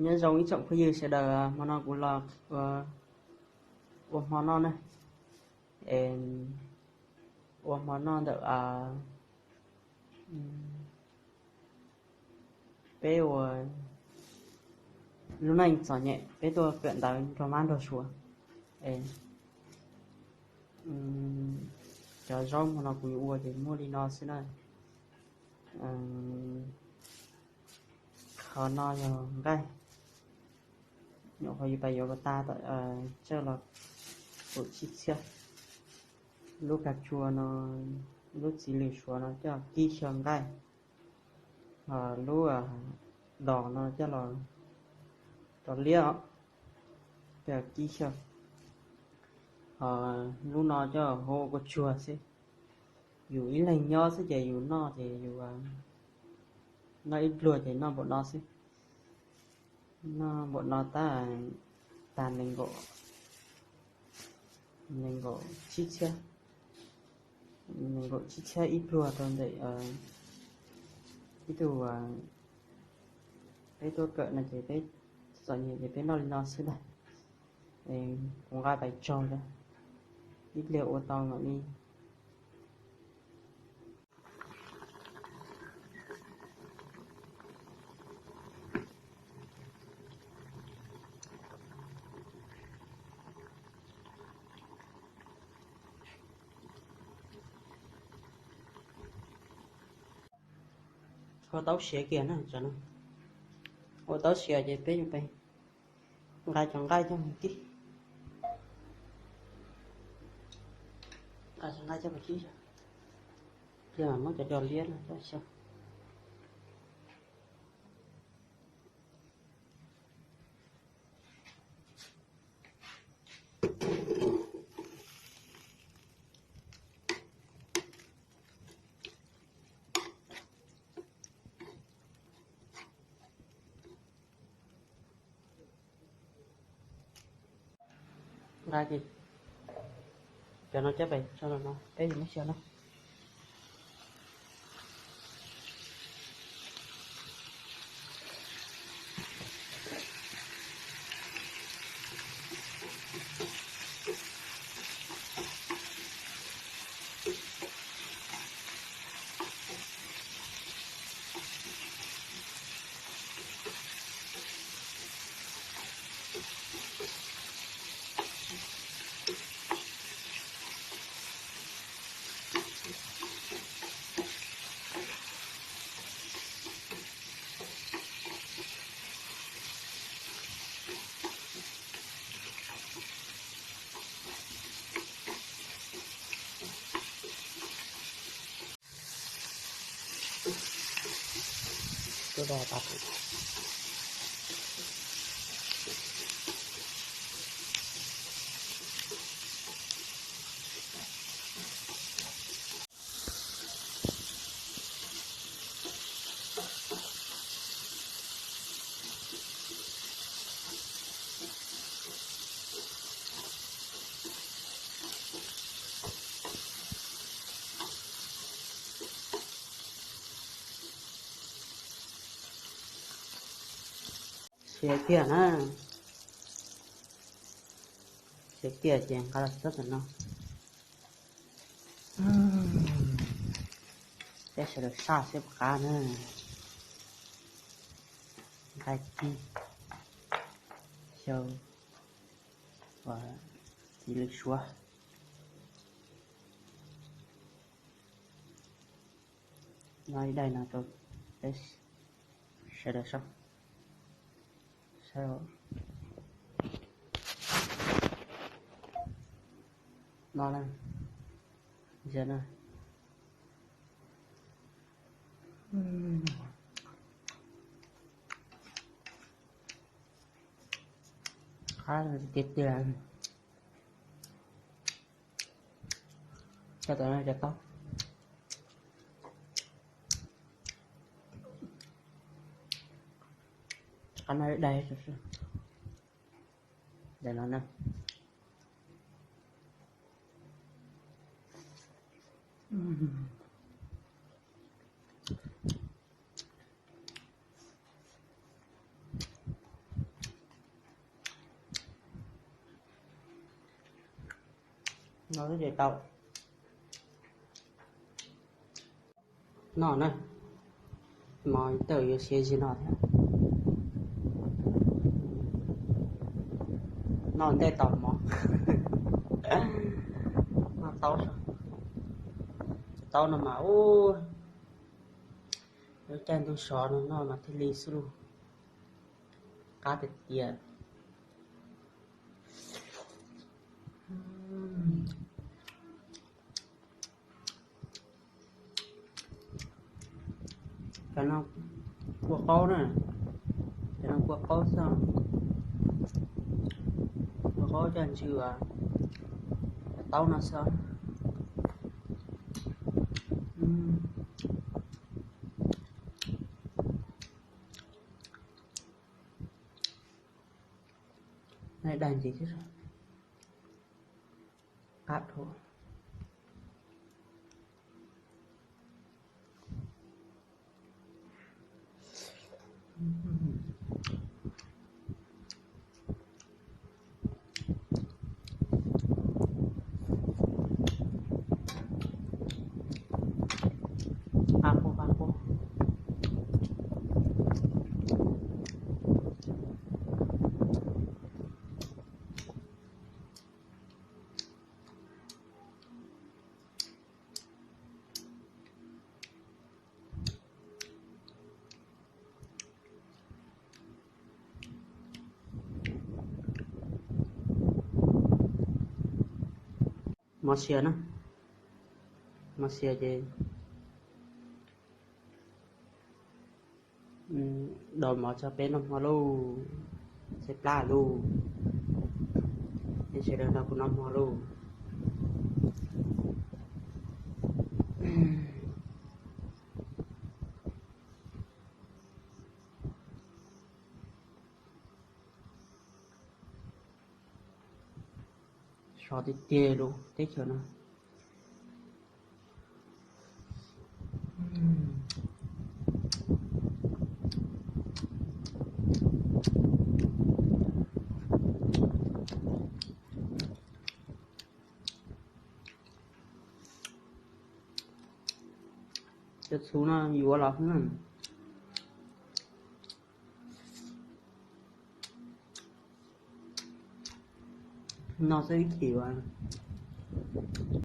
Nyob zoo ib tsoom phooj ywg sawv daws, hmo no kuv los ua hmo noj na. Ua hmo noj ntawm peb ua lub neej txom nyem, peb tuaj kawm ntawv nrog mab nrog suav. Cov zaub hmo no kuv yuav ua ces muaj li no xwb na. Qhov no yog nqaij, nyuam qhuav yus pais yuav pas tas tom txawj los kaum tsib txhiab. Lub kab tsua no, lub txiv lws suav no coj kib xyaw nqaij, ho lub dos no coj los rau liab os, coj kib xyaw. Ho lub no coj hu ua kua tsuag xwb. Yus ib leeg nyob xwb ces yus noj ces yus noj ib pluag ces noj npaum no xwb. Noj npaum no tab tag nees nkaum, nees nkaum tsib txhiab, nees nkaum tsib txhiab ib pluag rau ntawm ib tug peb tuaj kawm no ces peb txom nyem ces peb noj li no xwb ntag. Kuv nqa pais tsaug ntag, ib pliag ua tau mam li. Ua taub siav kiag na, ua taub siav ces peb yuav nqa cov nqaij coj mus kib. Nqa cov nqaij coj mus kib, pliag mas muab cov cov liab no coj xyaw. Nqa ces cov no coj pem tso no, peb yuav muab xyaw no. Siav kiag na, siav kiag ces nqa los txog tam no. Peb sawv daws saj siab puas qab na. Nqaij kib xyaw ua txiv lws suav. Noj ib daim no rau peb sawv daws soj. Sawv no na, ntsia na. Qab tiag tiag. Cov no cov taub, qab no dai, dai no na. No xwb ces tau. Noj na, mov tawm yuav siav zim no thiab. Noj ntej tau mov. Noj taub, taub no mas ub, lub caij ntuj sov no noj mas thiaj li xwb lauj. Qab tiag tiag. Cov no kua qaub na, cov no kua qaub xwb, kua qaub coj ntsw cov taub no xwb. Dag ntxiv thiab, qab dhau. Qab qab qab. Mov siav na, mov siav ces do mov tso peb noj hmo lauj, tshaib plab lauj, nej sawv daws nrog kuv noj hmo lauj. Sov tiag tiag lauj teb chaws no. Cov txhuv no yuav los xwb na. No xwb ib chim as.